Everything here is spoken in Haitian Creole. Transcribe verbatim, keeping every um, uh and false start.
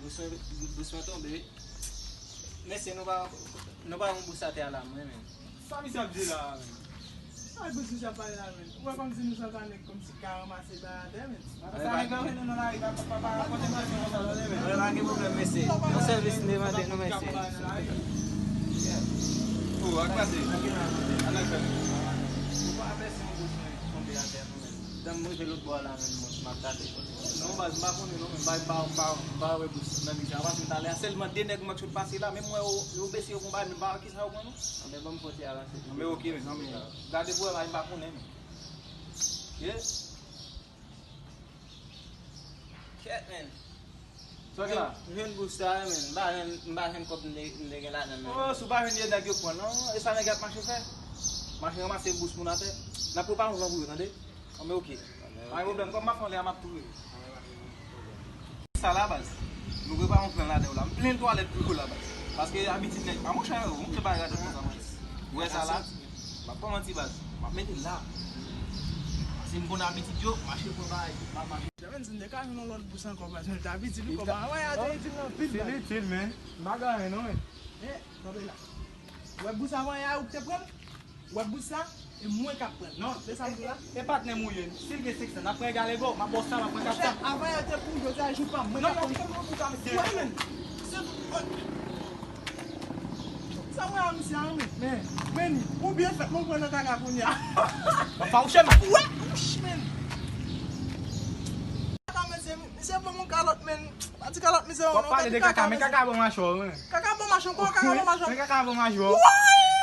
Bous mwen, bous mwen tonbe. Mesye, nou pa, nou pa yon bous atè a la, mwen menm. Sa misye ap di la, menm? Ay, bous misye ap pale la, menm. Ou wè kòmsi nou santan nèg kòmsi ka ranmase bay atè, menm. Sa nèg yo vin nou nan lari, pa, pa, pa, pa, kote misye konsa, tande, menm. Mwen pa gen pwoblèm, mesye. Yon sèvis m te mande nou, mesye. Oh, ak pase. Ann al fè. Ou pa mèsi yon bous mwen tonbe atè, non, menm. Tan m rive lòt bò a la, menm, mwen, m ap tate. Non, baz, m pa konnen non, men m pa, m pa, m pa, m pa wè bous nan mizik. Anpasan, m t ale a sèlman de nèg mwen k sot pase la, men mwen, yo, yo bese yo gon bagay, men m pa wè kisa yo pran non. Anben, ban m fon ti avanse. Anben, ok, men, non, men, gade pou wè, m pa konnen, men. Yeah. Kèt, men. Sa k la? M jwenn bous sa, men. M pa jwenn, m pa jwenn kòb m te, m te gen ladan, men. Oh, si w pa jwenn, de nèg yo pran, non? E sa nèg y ap mache fè? Mache ranmase bous moun atè. N ap prepare yon plan pou yo, tande? Anben, ok. Pa gen pwoblèm, kòm m ap fè anlè a, m ap tou rele. Sa la, baz. Nou prepare yon plan ladan yo la. M plen twalèt pou yo la, baz. Paske abitid nèg. A, monchè, ou montre bagay radòt konsa, monchè. Ou wè sa la? M ap pa manti, baz. M ap mete l la. Si m konn abitid yo, mache pran bagay, m ap mache. Jèmen, si m te ka jwenn yon lòt bous ankò, baz, mwen t abitid wi, kòm a wè, a te itil nan pil, baz. Se itil, men. M pa gen anyen, non, men. Men, kanpe la. Ou wè bous avan yè a, ou k te pran l? Ou wè bous sa? E mwen k ap pran l. Non, se sa m di la. E patnè m ou ye. Si l gen senk san, n ap pran egal ego. M ap ba w sa, m ap pran kat san. Monchè, avan yè te pou jodi a, jou pa m. Mwen k ap pran. Yon pou sa, mesye. Wè, men. Se, sa mwen a misye a, men. Men, men, ou byen fèt, mwen pran nan kaka kounye a. Fawouche, men. Wè, wouch, men. Kaka, mesye, misye ban m yon kalòt, men. Pa di kalòt misye, non. W ap pale de kaka, men kaka bon machò, men. Kaka bon machò, kaka bon machò. Men kaka bon machò. Wè!